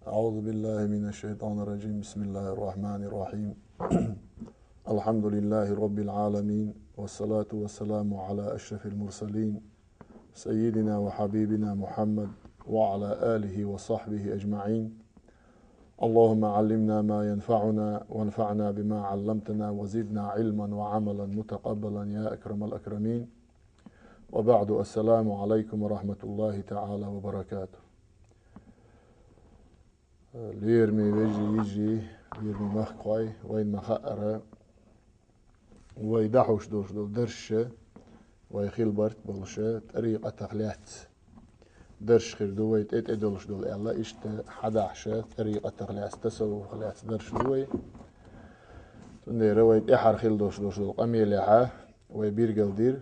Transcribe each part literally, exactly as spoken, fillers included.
أعوذ بالله من الشيطان الرجيم. بسم الله الرحمن الرحيم. الحمد لله رب العالمين، والصلاة والسلام على أشرف المرسلين، سيدنا وحبيبنا محمد، وعلى آله وصحبه أجمعين. اللهم علمنا ما ينفعنا، وانفعنا بما علمتنا، وزدنا علما وعملا متقبلا يا أكرم الأكرمين. وبعد، السلام عليكم ورحمة الله تعالى وبركاته. Лераме вежарий, йижарий, лераме махкахой, вайна ма хаъара, вай дӀахьош долуш долу дарсаш, вай хила барт болуш, тӀарикъатах лаьцна дарсаш хир ду вай, тӀе-тӀе долуш долу аьлла, иштта хьадахьаш, тӀарикъатах лаьцна, тасаввуфах лаьцна дарсаш ду вай. Цундела вай тӀаьхьара хила долуш долуш долу къамелехьа вай билгалдира,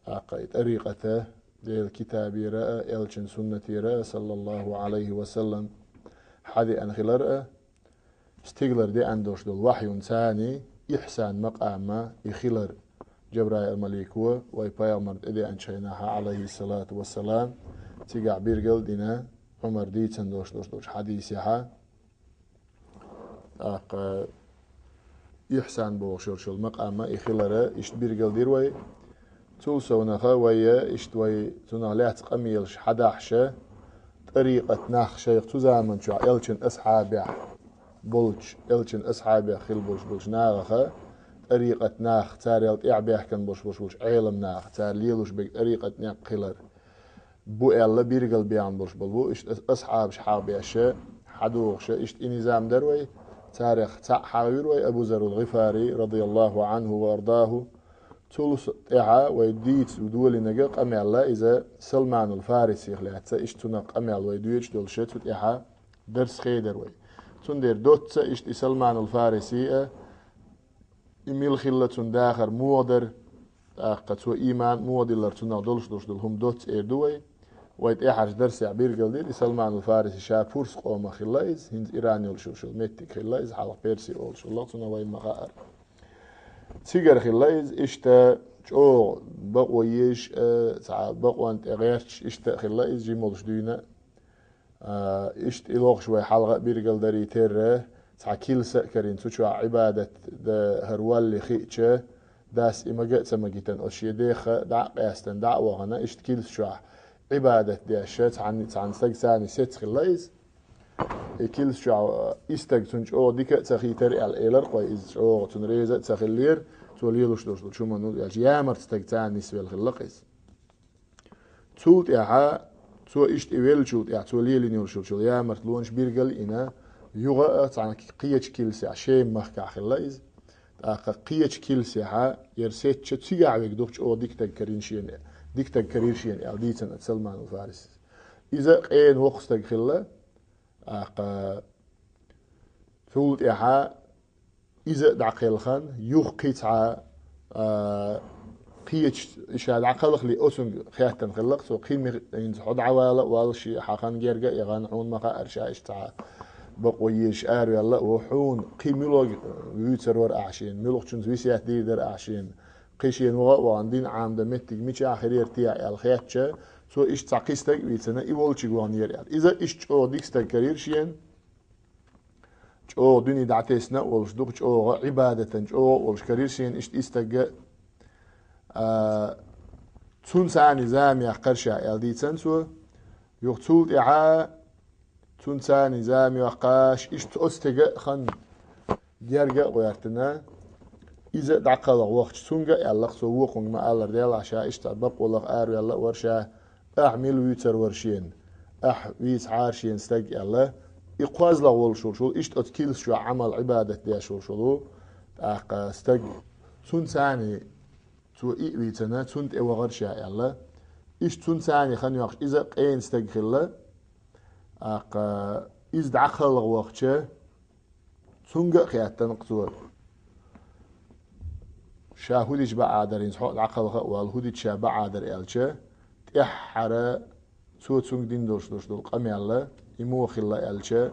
тӀаккха и тӀарикъата Делан китабера а, элчан суннатера а, саллаллаху Ӏалайхи ва саллам, хьадеана хилар а, стигалара деана долуш долу вахьюн царний ихьсан макъама и хилар. Джабраил малико вай пайхамар тӀедеанчу хенахьа, Ӏалайхиссалату вассалам, цигахь билгал а дина, Ӏумар дийцан долуш долуш долчу хьадисехьа, тӀаккха ихьсан бохуш йолчул макъама и хилара иштта билгалдира вай. Цул совнаха вай, иштта вай цунах лаьцна къамелаш хьадахьаша, тӀарикъат нах шайх цу заман чохь элчан асхьабехь болчу, элчан асхьабех хила болуш болчу нахаха, тӀарикъат нах, царел тӀаьхьа баьхкина болуш болуш болчу Ӏелам наха, цара лелуш берг тӀарикъат некъ хилар бу аьлла, билгал беана болуш болу бу. Иштта ас-, асхьабаш хьагӀ беша, хьадохуша, иштта и низам дара вай. Царех цхьаъ хьагӀ вира вай, Абу Заррул ГӀифари, радияллаху Ӏанху ва ардаху. Цул с-, тӀаьхьа вай дийца долийнарг къамел а иза Салманул Фарисих лаьцна, иштта цунах къамел вай доьчу долуша цу тӀаьхьа дарс хедар вай. Цундела доцца иштта и Салманул Фариси а, и мила хилла, цунна дахар муха дара, тӀаккха цо ийман муха диллар, цунах долуш долуш долу хӀума доцца эр ду вай. Вай тӀаьхьарчу дарсехь билгалдира, и Салманул Фариси ша пурс къомах хилла иза, хӀинца Иран йолуш йолу меттиг хилла иза, хьалха Перси олуш хилла, цунах вайна ма хаъара. Цигара хилла иза, иштта чӀогӀа бакъо езаш а, цхьа бакъонна тӀе гӀерташ, иштта а хилла иза, жимолуш дуьйна а. А, иштта и лохуш вай хьалха а билгалдари терра, цхьа килса а карийна, цу чохь Ӏибадат дан хӀара валли хиъча, дас и мага а ца магийтина, оцу шен деха дӀа а къаьстина, дӀа а вахана, иштта килса чохь Ӏибадат деш, цхьанна, цхьана стаг царний сецна хилла иза. И килса чохь и стаг цунна чӀогӀа дика а ца хийтара аьлла, элира-кх вай иза чӀогӀа, цунна реза а ца хиллера, цо лелуш долуш долчу хӀуманна аьлча, ямарта стаг царна нисвелла хилла-кх иза. Цул тӀаьхьа цо иштта и веллачул тӀаьхьа, цо лелийна йолуш йолчул ямартлонаш билгал а йина, юха а цхьана кхечу килсехь, Шем махкахь хилла иза. ТӀаккха кхечу килсехьа яра сецча, цигахь верг ду-кх чӀогӀа дика стаг карийна шена, дика стаг карийра шена аьлла дийцина Салманул Фарисис. Иза къена воккха стаг хилла, тӀаккха цул тӀаьхьа иза а дӀакхелхина, юха кхин цхьа, а, кхечу ша дӀакхалхале, оцунга хаьттина хилла-кх цо, кхин ма-, хӀинца хьо дӀавала а вала, шен хьан хан герга а яхана, хьуна ма хаъара ша иштта цхьа бакъо езаш араваьлла а ву, хьуна кхин муьлха вуьйцур вара ахь шена, муьлххачунца весет дийр дара ахь шена, кхин шена ваха а вахана, дин Ӏамадан меттиг мичахь хир яра те аьлла хаьттича, цо иштта цхьа кхин стаг а вийцина, и волчуьнга вахана яра аьлла. Иза иштта чӀогӀа дика стаг карийра шена, чӀогӀа дуьне дӀатесна а волуш ду-кх, чӀогӀа Ӏибадатан чӀогӀа а волуш карийра шена иштта и стаг а. А, цунна царний зама яккхара ша аьлла дийцина цо. Юха цул тӀаьхьа цунна царний зама йоккхуш, иштта оцу стеган а хан герга а гӀоьртина, иза а дӀакхалха вахча, цунга а аьлла-кх цо, вукхунга ма-аллара, делахь ша иштта бакъо лаха араваьлла а вара ша, ахь мила вуьйцур вара шена, ахь вийцахьара шена стаг аьлла, и кхозлагӀа волуш волуш ву, иштта оцу килса чохь Ӏамал, Ӏибадат деш волуш волу, тӀаккха стаг, цунна царний цо и а вийцина, цунна тӀе вахара ша аьлла. Иштта цунна царний хан йоккхуш, иза а къена стаг хилла, тӀаккха иза дӀакхалха вахча, цунга а хаьттина-кх цо, ша хӀун дича бакъахь дара, хӀинца хьо а дӀакхалха а вала, хӀун дича ша бакъахь дара аьлча, тӀаьххьара цо цунга дина долуш долуш долу къамел а, и муха хилла аьлча,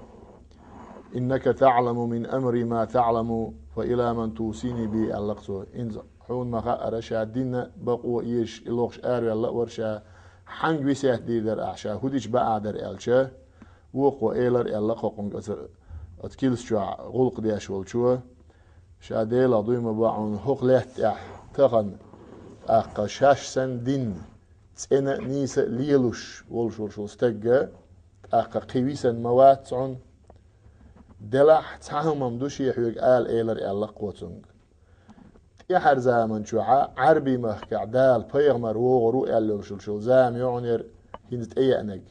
«Иннака таӀламу мин амри ма таӀламу, фа ила ман тусини би», аьлла-кх цо. ХӀинца хьуна ма хаъара, ша дина бакъо езаш, и лохуш араваьлла а вара ша, хьанга весет дийр дара ахь, ша хӀун дича бакъахь дара аьлча, Вокхо элира аьлла кхокхунга, оцу, оцу килс чохь гӀуллакх деш волчо: «Ша Делах дуй ма бохьа хьуна хӀокху лаьтта тӀехь тахана, тӀаккха шаьш санна динна, цӀена а, нийса а лелош волуш волуш волу стагга, тӀаккха кхин висина ма вац хьуна. Делахь цхьа хӀума-м ду шен хьоьга ала», — элира аьлла кхо цунга. ТӀаьхьара заман чохьа Ӏаьрбийн махкахь Дала пайхамар вогӀур ву аьлла йолуш йолу зама ю хьуна яра хӀинца тӀееанарг.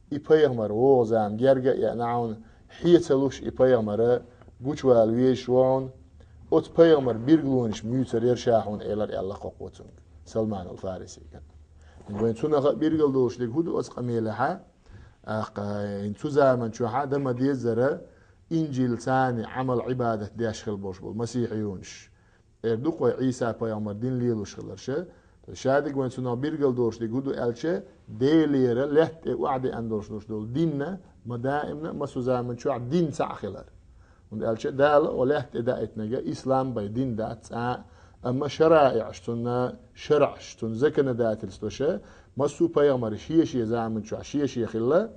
И пайхамар вогӀу зама герга а еана хьуна, хье ца луш и пайхамара гучувала везаш ву хьуна, оцу пайхамар билгалонаш муьйцур яра ша хьуна, элира аьлла кхокхо цунга, Салманул Фарисига. Вайн цунах а билгал долуш дерг хӀун ду оцу къамелехьа? ТӀаккха хӀинца цу заман чохьа дан ма-деззара, Инжил царний Ӏамал-Ӏибадат деш хила болуш болу масихьиюнаш. Эр ду-кх вай Ӏийса пайхамар дин лелош хиларша. Шадерг вайн цунах билгал долуш дерг хӀун ду аьлча, Делера лаьтта тӀе охьадеана долуш долуш долу динна ма даимна а, массо заман чохь дин цхьаъ хилар. ХӀунда аьлча Дала вай лаьтта тӀе даийтинарг ислам бен дин дац цкъа а, амма шараиӀаш, цунна шарӀаш, цунна законодательствоша, массо а пайхамарийн шен-шен заман чохь шен-шен хилла,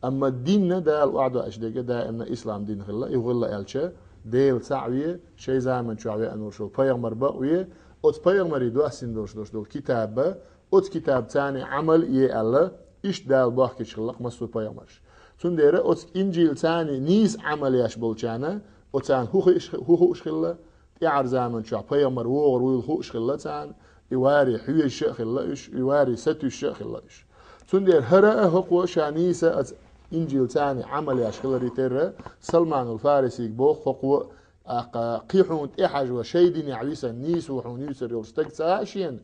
амма динна Дала охьадоуьйтуш дерг даимна ислам дин хилла, и хӀун хилла аьлча, Дела цхьаъ ве, шайн заман чохь веана волуш волу пайхамар бакъ ве, оцу пайхамарийн доссийна долуш долуш долу китаба, оцу китабаца царний Ӏамал е аьлла, иштта Дала бохкуьйтуш хилла-кх массо а пайхамарш. Цундела оцу Инжилца царний нийса Ӏамал еш болчарна, оцарна хӀун хууш, хӀун хууш хилла, тӀаьхьара заман чохь пайхамар вогӀур вуйла хууш хилла царна, и вари хьоьжуш а хилла уьш, и вари сатуьйсуш а хилла уьш. Цундела хӀара а хӀокхо а ша нийса оцу Инжилца царний Ӏамал еш хиларе терра, Салманул Фарисига боху хӀокхо а, тӀаккха кхин хьуна тӀехьажо шайн динехь висина нийса ву хьуна юьйцур йолу стаг ца хаьа шена,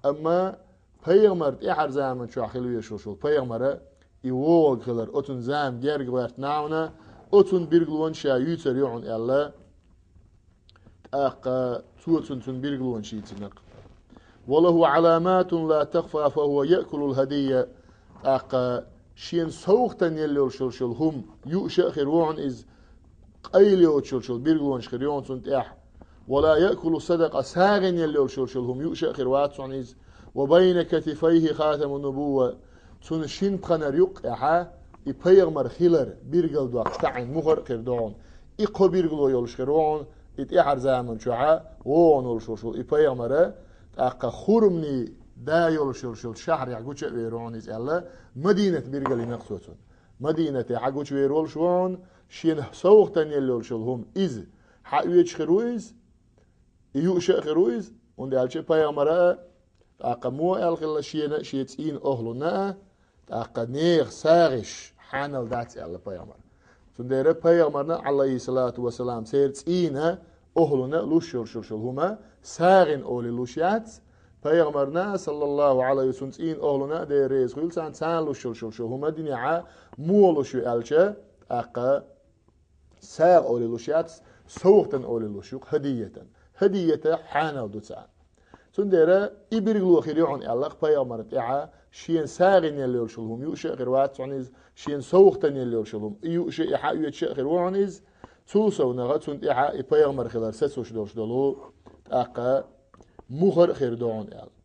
амма пайхамар тӀаьхьара заман чохь хила везаш волу пайхамара и вогӀург хилар, оцунна зама герга гӀоьртина хьуна, оцунна билгалонаш ша юьйцур ю хьуна аьлла, тӀаккха цо цунна, цунна билгалонаш йийцина-кх. «Ва лаху Ӏаламатун ла тахфа, фа хӀува яъкулул хӀадийя». ТӀаккха шена совгӀатана елла йолуш йолу хӀума юуш а хир ву хьуна иза, къайла йоцуш йолу билгалонаш хир ю хьуна цунна тӀехь. «Ва ла яъкулу садакъа», сагӀина елла йолуш йолу хӀума юуш а хир вац хьуна иза. «Ва байна катифайхи хатаму нубувва». Цунна шина пханара юккъехьа и пайхамар хилар билгал доккхуш таӀийна мухӀар а хир ду хьуна. И кхо билгало йолуш хир ву хьуна, и тӀаьхьара заман чохьа вогӀун волуш волуш волу и пайхамара, тӀаккха хурманийн да йолуш йолуш йолу шахьарехь гуча а вер ву хьуна иза аьлла, Мадинат билгалйина-кх цо цунна. Мадинатехьа гучувер волуш ву хьуна, шена совгӀатана елла йолуш йолу хӀума иза хьаоьцуш хир ву иза, и юуш а хир ву иза, хӀунда аьлча пайхамара а, тӀаккха муха аьлла хилла, шена а, шен цӀийнан охӀлунна а, тӀаккха нехан сагӀиш хьанал дац аьлла пайхамара. Цундела пайхамарна, Ӏалайхиссалату вассалам, церан цӀийнан охӀлунна а луш йолуш йолу хӀума сагӀина олий луш яц. Пайхамарна, саллаллаху Ӏалайхи ва саллам, цуьнан цӀийнан охӀлунна а, Дела реза хуьлда царна, царна луш йолуш йолу хӀума динехьа муха луш ю аьлча, тӀаккха сагӀа олий луш яц, совгӀатана олий луш ю-кх, хӀадийятан. ХӀадийята хьанал ду царна. Цундела и билгало хир ю хьуна аьлла-кх пайхамарна тӀехьа, шена сагӀина елла йолуш йолу хӀума юуш а хир вац хьуна иза, шена совгӀатана елла йолуш йолу хӀума и юуш а, и хьаоьцуш а хир ву хьуна иза, цул совнаха цунна тӀехьа и пайхамар хилар сацош долуш долу, тӀаккха мухӀар а хир ду хьуна аьлла.